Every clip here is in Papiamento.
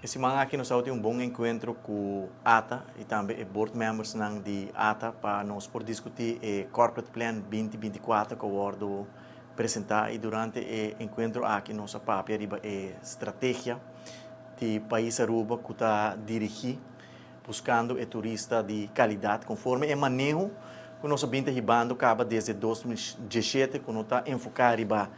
E siman aki nos tabatin un bon encuentro cu ATA y tambe e board membersnan di ATA pa nos por discuti e Corporate Plan 2024 cu a wordo presenta y durante e encuentro aki nos a papia riba e strategia di pais Aruba cu ta dirigi buscando e turista di calidad conforme e maneho cu nos a bin ta hibando caba desde 2017 cu no ta enfoca riba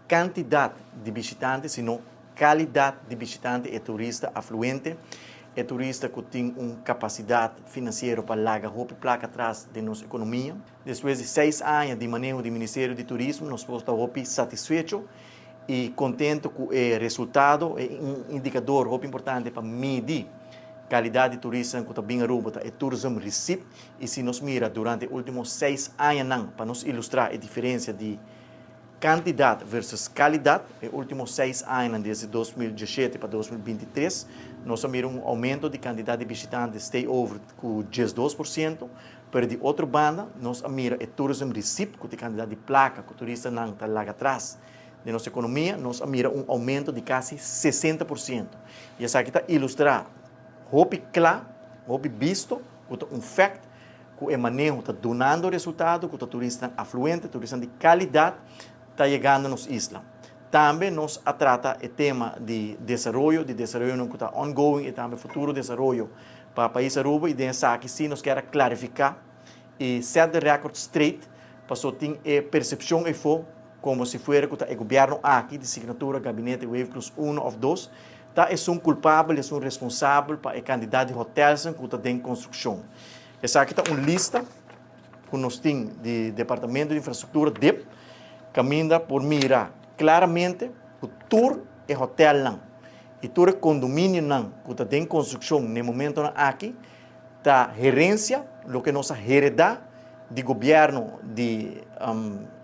cantidad di bishitante sino calidad di bishitante, e turista afluente, e turista cu tin un capacidad financiero pa laga hopi placa atras den nos economia. Despues di 6 aña di maneho di Ministerio di Turismo, nos por ta hopi satisfecho y contento cu e resultado. E un indicador hopi importante pa midi calidad di turista cu ta bin Aruba ta e tourism receipt y si nos mira durante e ultimo 6 añanan, pa nos ilustra e diferencia di cantidad versus calidad, e ultimo 6 aña, desde 2017 pa 2023, nos a mira un aumento di cantidad di bishitante stay over cu 12%, pero di otro banda, nos a mira e tourism receipt, cu e cantidad di placa cu turistanan ta laga atras den nos economia, nos a mira un aumento di casi 60%. Y esaki ta ilustra hopi cla, hopi bisto, cu ta un fact, cu e maneho ta dunando resultado, cu e turista afluente, turista di calidad, ta yegando na nos isla. Tambe nos a trata e tema di desaroyo cu ta ongoing y tambe futuro desaroyo pa pais Aruba y den esaki si nos kier clarifica y set the record straight, paso tin e percepcion eyfo como si fuera cu e gobierno aki di signatura gabinete Wever-Croes 1 of 2 ta un culpabel, e un responsabel pa e cantidad di hotel cu ta den construccion. Esaki ta un lista cu nos tin di Departamento di Infrastructura, DIP, caminda por mira claramente cu tur e hotelnan y tur e condominionan cu ta den construccion na momento aki ta herencia, loke nos a hereda di gobierno di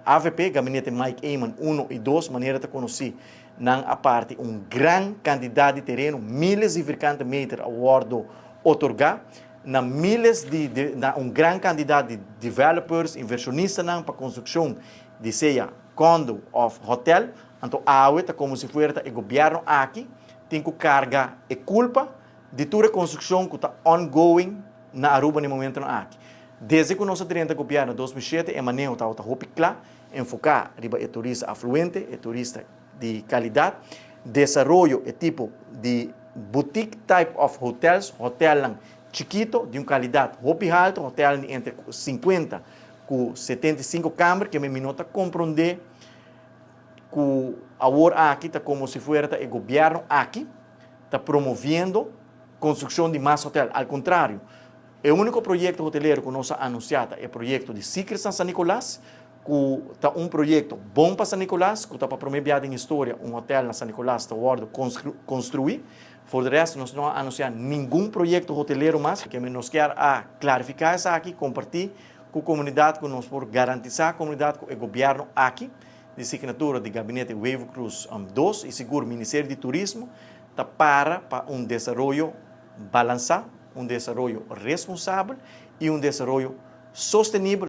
AVP, gabinete Mike Eman 1 y 2, manera ta conoci, nan a parti un gran cantidad di tereno, miles di vierkante meter a wordo otorga na miles di na un gran cantidad di developers, inversionistanan pa construccion di sea condo of hotel. Anto awe ta como si fuera e gobierno aki tin cu carga e culpa di tur e construccion cu ta ongoing na Aruba na momento aki. Desde cu nos a drenta gobierno 2007, e maneho ta hopi cla, enfoca riba e turista afluente, e turista di calidad, desaroyo e tipo di boutique type of hotels, hotel chikito, di un calidad hopi halto, hotel entre 50 cu 75 camber, cu mi no ta comprende cu awor aki ta como si fuera e gobierno aki ta promoviendo construccion di mas hotel. Al contrario, e unico proyecto hotelero cu nos a anuncia ta e proyecto di Secrets na San Nicolas, cu ta un proyecto bon pa San Nicolas, cu ta pa prome den historia un hotel na San Nicolas ta wordo construi. For the rest, nos no a anuncia ningun proyecto hotelero mas, cu nos kier a clarifica esaki, comparti cu e comunidad, cu nos por garantisa e comunidad cu e gobierno aki, di signatura di gabinete Wever-Croes 2 y sigur Ministerio di Turismo, ta para un desaroyo balansa, un desaroyo responsabel y un desaroyo sostenibel.